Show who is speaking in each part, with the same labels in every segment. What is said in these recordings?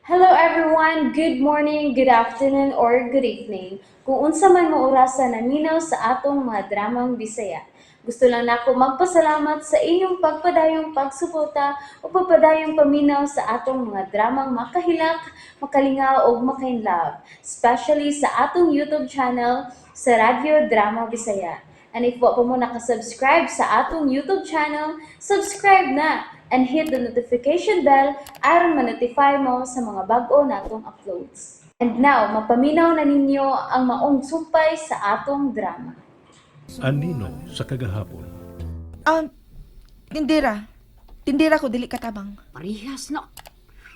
Speaker 1: Hello everyone! Good morning, good afternoon, or good evening. Kung unsa man mo orasa naminaw sa atong mga dramang Bisaya. Gusto lang nako magpasalamat sa inyong pagpadayong pagsuporta o pagpadayong paminaw sa atong mga dramang makahilak, makalingaw ug makainlove, especially sa atong YouTube channel sa Radyo Drama Bisaya. And if wa pa mo nakasubscribe sa atong YouTube channel, subscribe na and hit the notification bell aron ma-notify mo sa mga bag-o natong uploads. And now, mapaminaw na ninyo ang maong sumpay sa atong drama.
Speaker 2: Anino sa kagahapon.
Speaker 3: Tindera. Tindera ko, dili katabang.
Speaker 4: Parehas na.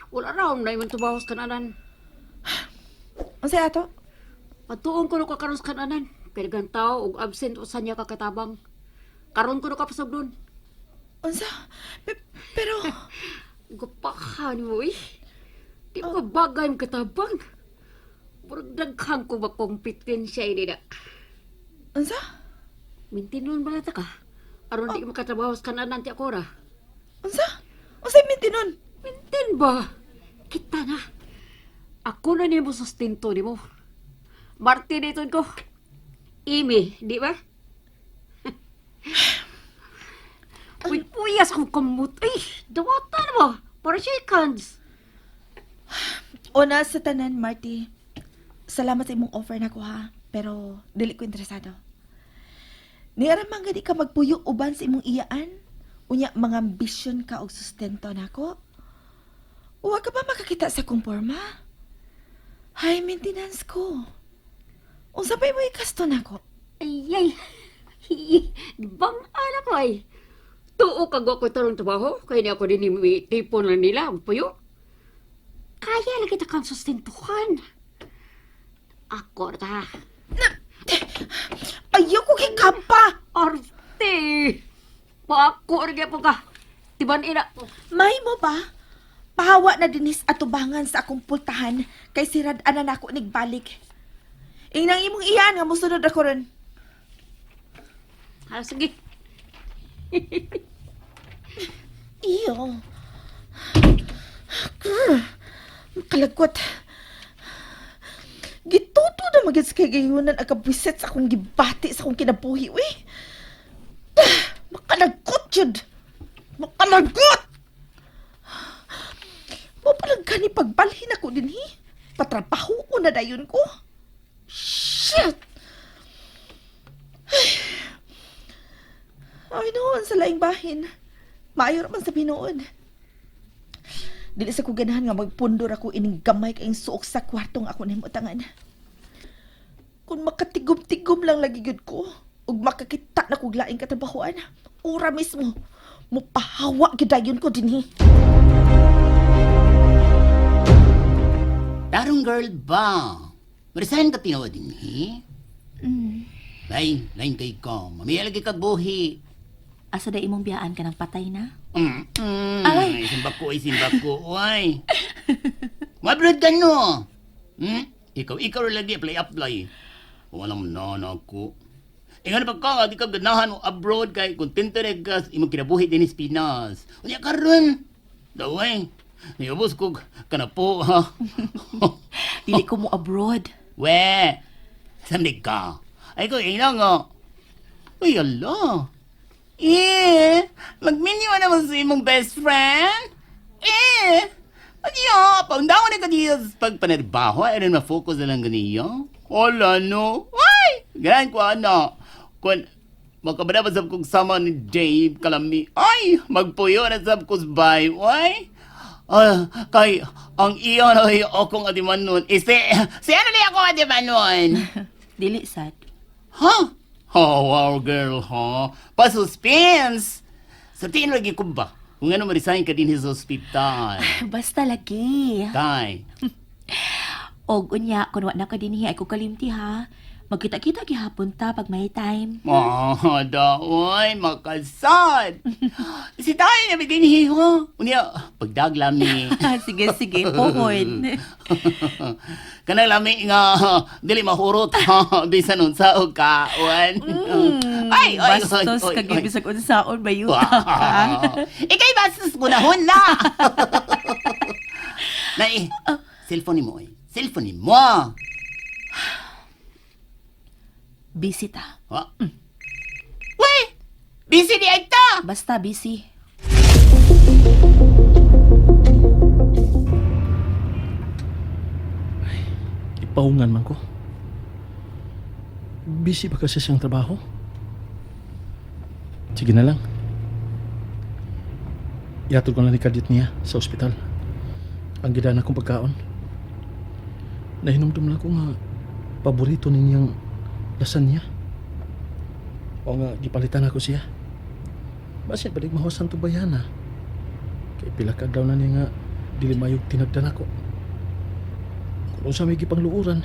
Speaker 4: Wala raw na imong tubaho sa kananan.
Speaker 3: Unsay ato?
Speaker 4: Patuon ko no ka karon sa kananan. Kay daghang tao og absent usa niya ka katabang. Karon ko no ka pasugdon.
Speaker 3: Unsa? Pero,
Speaker 4: Gupahan mo eh. Di mo ka bagay mo katabang. Murag daghan ko ba kompetensya ini na.
Speaker 3: Unsa?
Speaker 4: Mintinon ba ta ka? Aron di ka makatrabaho sa kananan ti ako ra.
Speaker 3: Unsa? Unsay mintinon?
Speaker 4: Mintin ba? Kita na. Ako na nimo sustento nimo. Martin iton ko. Imi, di ba? Uy, puyas kong kamot. Ay, dawatan ba? Para shake hands.
Speaker 3: Una sa tanan, Marty. Salamat sa imong offer nako ha, pero dili ko interesado. Niara man gani ka magpuyo uban sa imong iyaan. Unya mga ambisyon ka og sustento nako. Uwa ka ba makakita sa kong porma? High maintenance ko. Unsa pa imo ikasto nako?
Speaker 4: Ay, ay. Bang anak ko ay. Tuo kag ko tarong trabaho, kaya niya ako din tipon lang nila, ang puyo. Kaya lang kita kang sustentuhan. Ako ra.
Speaker 3: Ayoko kay kapa.
Speaker 4: Arte! Paako ra gyapon ka. Tiban ina.
Speaker 3: May mo ba? Pahawa na dinis atubangan sa akong pultahan kay sirad ana nako nigbalik. Ingnang imong iyan nga mosunod ako ron.
Speaker 4: Ah, sige.
Speaker 3: Iyo. Grr, makalagkot. Gituto na magid sa kagayunan ang kabwisit sa akong gibati sa akong kinabuhi, uy. Makalagkot yun. Makalagkot! Mo palang gani pagbalhin ako din, hi. Patrabaho ko na dayon ko. Shit! Ay, noon sa laing bahin. Maayo ra man sa binuon. Dili sa ko ganahan nga magpundor ako ining gamay kayong suok sa kwartong ako nahimutangan. Kung makatigom-tigom lang lagi gyud ko, ug makakita na kog laing katrabahoan, ora mismo, mupahawa gyud dayon ko dinhi.
Speaker 5: Tarong girl ba? Marisahan ka tinawa din, he? Ay, lain kay ka. Mamaya lagi kag buhi.
Speaker 6: Asa da imong biyaan ka ng patay na?
Speaker 5: Ay, simbako, ay simbako, ay. Mabrod ka no. Hmm? Ikaw, ikaw ra lagi, apply, apply. Wala mo na na ako. Ingan pa ka, di ka ganahan mo abroad kay kontento na ka sa imong kinabuhi din sa Pinas. Unya karon. Daway. Niubos ko kanapo ha.
Speaker 6: Dili ko mo abroad.
Speaker 5: We, samdig ka. Ay ko, ina nga. Uy, ala. Eh, magminyo naman sa imong best friend. Eh, adyo, paundangon na ka diyo sa pagpanarbaho. Ay, rin ma-focus na lang ganiyo. Wala, no. Ay, ganyan ko, ano. Kung makabada pa sab kong sama ni Dave Kalami. Ay, magpuyo na sab ko sa bay. Ay, ah, kay ang iyo na ay akong adiman nun. Eh, si ano na ako adiman nun?
Speaker 6: Dili sad.
Speaker 5: Huh? Oh, wow, girl, huh? Pa-suspense! Sa tingin lagi ko ba? Kung ano ma-resign ka din sa ospital.
Speaker 6: Basta lagi.
Speaker 5: Kay,
Speaker 6: Og unya kun wa na ka dinhi ay ko kalimti ha. Magkita-kita gihapon ta pag may time.
Speaker 5: oh, daoy, makasad. Si tayo na din ha? Unya, pagdaglami.
Speaker 6: Sige, sige, pohon.
Speaker 5: Kanang lami nga, dili mahurot, ha? Bisan unsa og kaon. Ay, ay,
Speaker 6: Bastos
Speaker 5: ay,
Speaker 6: ka
Speaker 5: ay,
Speaker 6: gyud
Speaker 5: ay.
Speaker 6: bisag unsaon bayuta ka.
Speaker 5: Wow. Ikay bastos ko na na. Nay, cellphone mo eh. Cellphone mo.
Speaker 6: Busy ta.
Speaker 5: Ha? Uy! Busy di ay ta!
Speaker 6: Basta busy.
Speaker 2: Ipaungan man ko. Busy ba kasi siyang trabaho? Sige na lang. Iatod ko na ni Kadit niya sa ospital. Ang gidana kong pagkaon. Nahinumdum lang ko nga paborito ninyang lasagna. O nga, gipalitan ako siya. Basin balik mahusan to bayana. Kay pila ka adlaw na niya nga dili mayog tinagdan ako. Kung sa may gipangluoran,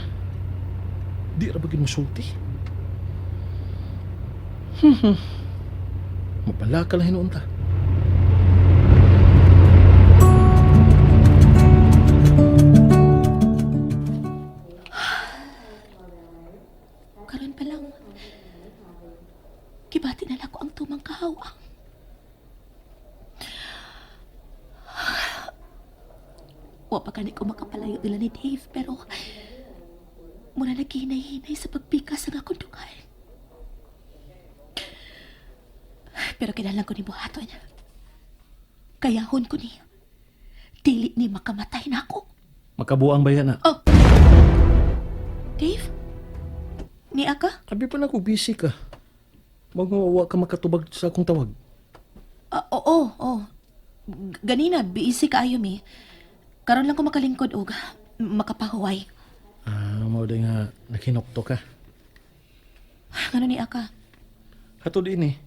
Speaker 2: di ra ba gid mosulti? Mapalaka lang hinuon ta.
Speaker 6: Karon pa lang, gibati na lang ko ang tumang kahawang. Wa pa gani ko makapalayo nila ni Dave, pero muna naghinay-hinay sa pagpikas ang akong dugay. Pero kinahanglan ko ni buhaton. Kayahon ko ni. Dili ni makamatay na ako.
Speaker 2: Makabuang ba yan ah?
Speaker 6: Oh! Dave? Ni ka?
Speaker 2: Abi pa na ko busy ka. Magawa ka makatubag sa akong tawag.
Speaker 6: Ah, oo, oo. Ganina, busy kaayo mi. Karon lang ko makalingkod og makapahuway.
Speaker 2: Ah, mao di nga naghinokto ka.
Speaker 6: Ngano ni aka?
Speaker 2: Hatod ini,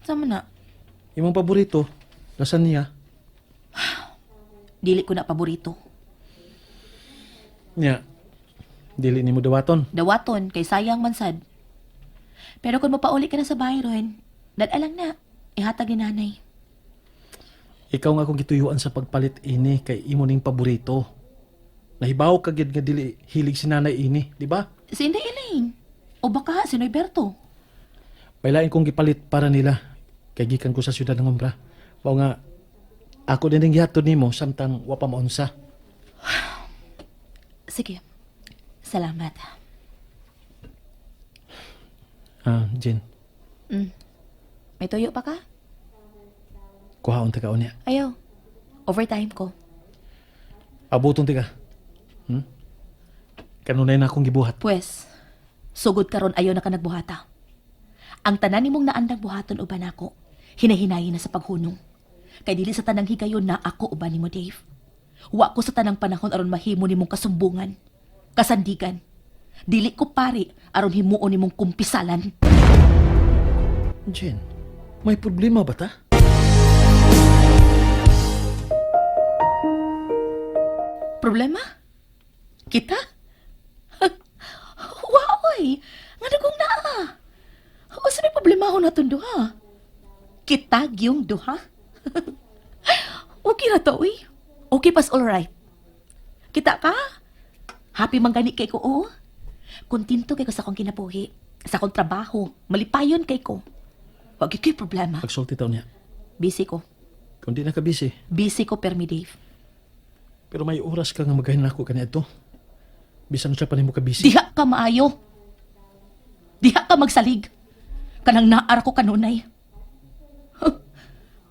Speaker 6: Sama na?
Speaker 2: imong paborito, lasagna.
Speaker 6: Dili ko na paborito.
Speaker 2: Nya. Dili nimo dawaton.
Speaker 6: Dawaton kay sayang man sad. Pero kung mapauli ka na sa Byron, dadalang na. Ihatag ni nanay.
Speaker 2: Ikaw nga akong gituyuan sa pagpalit ini kay imo ning paborito. Nahibaw ka gid nga dili hilig si nanay ini, di ba?
Speaker 6: Si Inday Elaine. O baka si Norberto.
Speaker 2: May lain kong gipalit para nila kay gikan ko sa syudad ng Umbra. Mao nga ako din ang gihatod nimo samtang wa pa maunsa.
Speaker 6: Sige. Salamat.
Speaker 2: Ah, Jen,
Speaker 6: May tuyo pa ka?
Speaker 2: kuhaon ta ka unya.
Speaker 6: Ayaw. Overtime ko.
Speaker 2: Abuton ti ka. Hmm? Kanunay na akong gibuhat.
Speaker 6: Pwes, sugod karon ayaw na ka nagbuhata. Ang tanan nimong naandang buhaton uban ako, hinahinayin na sa paghunong. Kay dili sa tanang higayon na ako uban nimo, Dave. Wa ko sa tanang panahon aron mahimo nimong kasumbungan, kasandigan. Dili ko pari aron himuon nimong kumpisalan.
Speaker 2: Jen, may problema ba ta?
Speaker 6: Problema? Kita? Waoy! Nga nagong naa. O sa may problema ako natong duha? Kita gyung duha? Okay ra to, uy. Okay pas alright. Kita ka? Happy man gani kay ko, oh. Kontento kay ko sa akong kinabuhi, sa akong trabaho, malipayon kay ko. Wag gyud ko'y problema.
Speaker 2: Pagsulti taon niya.
Speaker 6: Busy ko.
Speaker 2: Kung di na ka busy,
Speaker 6: Busy ko permi Dave.
Speaker 2: pero may oras ka nga magahin nako kaniadto. Bisan siya pa nimo ka busy.
Speaker 6: Diha ka maayo. Diha ka magsalig. Kanang naar ko kanunay. Huh.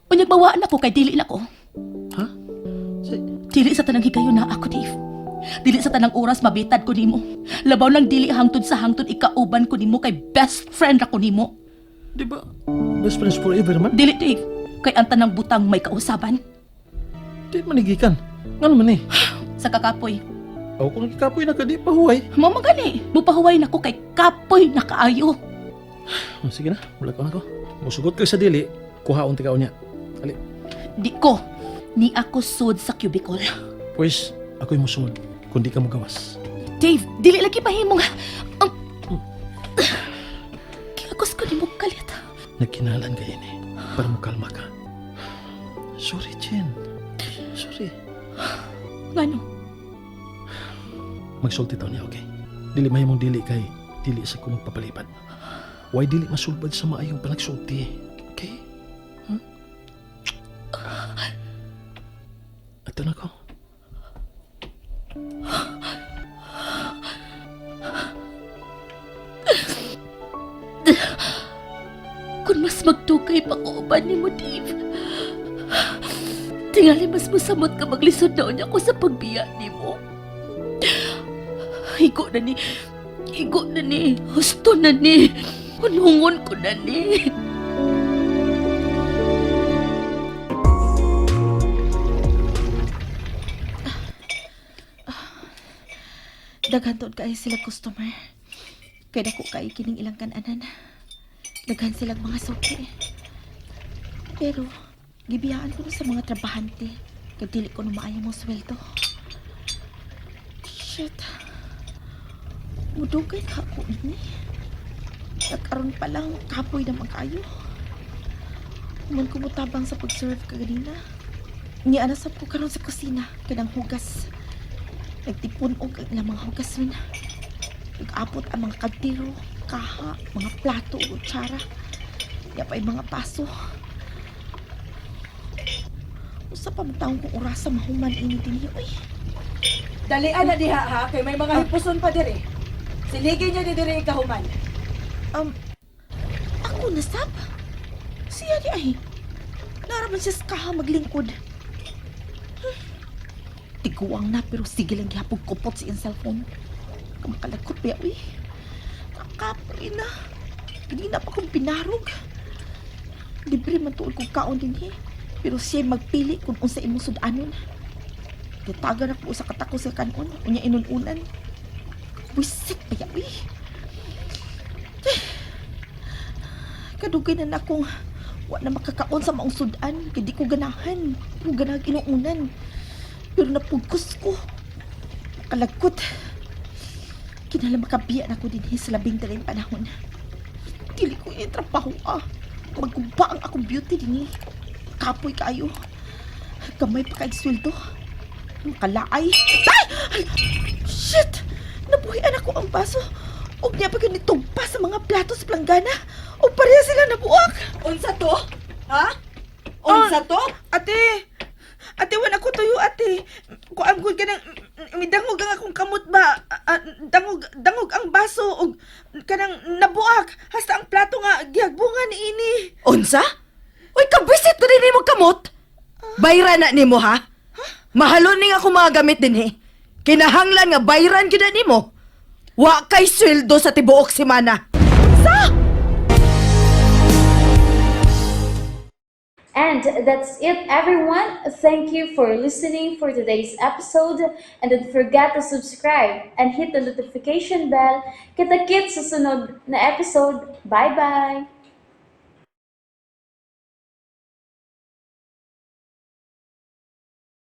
Speaker 6: Unyag mawaan ako kay dili na ko.
Speaker 2: Ha? Si
Speaker 6: Dili sa tanang higayon na ako, Dave. Dili sa tanang oras mabitad ko nimo. Labaw lang dili hangtod sa hangtod ikauban ko nimo kay best friend ako nimo.
Speaker 2: Di ba best friends forever man?
Speaker 6: Dili, Dave. Kay ang tanang butang may kausaban.
Speaker 2: Di manigikan. Ngano man eh?
Speaker 6: Sa kakapoy.
Speaker 2: Ako kung nagkikapoy na ka, di pa huway.
Speaker 6: Mao man gani. Mupahuway nako kay kapoy na kaayo.
Speaker 2: Oh, sige na, wala ko na ko. Musugot ka sa dili, kuhaon ti kaon niya. Ali,
Speaker 6: Di ko. Ni ako sud sa cubicle.
Speaker 2: pwes, ako'y musunod, kung di ka mugawas.
Speaker 6: Dave, dili lagi mahimong. Ang... Gihagos ko nimo kalit.
Speaker 2: Nagkinalan ka ini, para mukalma ka. Sorry, Jen. Sorry.
Speaker 6: Ngano?
Speaker 2: Magsulti taon niya, okay? Dili mahimong dili kay dili sa ko magpapalipad. Why dili masulbad sa maayong panagsulti? Okay? Ato na ko.
Speaker 6: Kung mas magtukay pa ko uban nimo, Dave. Tingali mas masamot ka maglisod na unya ko sa pagbiya nimo. Igo na ni, igo na ni, husto na ni, hunungon ko na ni.
Speaker 3: Daghan tuod kaayo sila customer. Kay dako kaayo kining ilang kananan. Daghan silang mga suki. Pero gibiyaan ko na sa mga trabahante. Kay dili ko na maayo mo sweldo. Shit. Mudugay ka ako ini. Nagkaroon pa lang kapoy na magkayo. Human ko mutabang sa pag-serve kaganina. Niya nasab ko karon sa kusina kanang hugas. Nagtipon og ang ilang mga hugas rin. Nag-apot ang mga kaldero, kaha, mga plato ug kutsara. Iya pa'y mga paso. Usa pa man taong kung orasa mahuman ini dinhi oy.
Speaker 7: Dalian na diha ha, kay may mga hipuson pa diri. Siligi niya di diri kahuman.
Speaker 3: Ako nasab. Siya di ay. Naraman siya sa kaha maglingkod. Tiguang na pero sige lang gihapon kupot sa iyang cellphone. Kamakalagkot pa uy. Kakapoy na. Hindi na pa kong pinarog. Libre man tuod kong kaon din he. Pero siya magpili kung unsa imong sudanon. Gitagan ako sa katako sa kanon. Unya inununan. Wisit pa ya, uy. Kadugay na nakong wa na makakaon sa maong sudan. Kay di ko ganahan. Di ko ganahan inuunan. Pero napugkos ko. Makalagkot. Kinala makabiya na ko din sa labing daling panahon. Dili ko ini trabaho ah. Magkumba ang akong beauty din eh. Kapoy kayo. Gamay pa kay sweldo. Makalaay. Ay! Ay! Shit! Nabuhian ako ang baso. Og niya pa ganitong pa sa mga plato sa planggana. Og pareha sila nabuak.
Speaker 7: Unsa to? Ha? Unsa to?
Speaker 3: Ate! Ate, wala ko tuyo, ate. Kuan ko kanang midangog ang akong kamot ba? Ah, dangog dangog ang baso og kanang nabuak hasta ang plato nga gihagbungan ni ini.
Speaker 7: Unsa? Uy, kabwisit ko din nimo kamot. Bayra na nimo ha? Mahalon ning ako mga gamit dinhi. Kinahanglan nga bayran gyud na nimo. Wa kay sweldo sa tibuok semana.
Speaker 1: And that's it, everyone. Thank you for listening for today's episode. And don't forget to subscribe and hit the notification bell. Kita-kits sa sunod na episode. Bye-bye!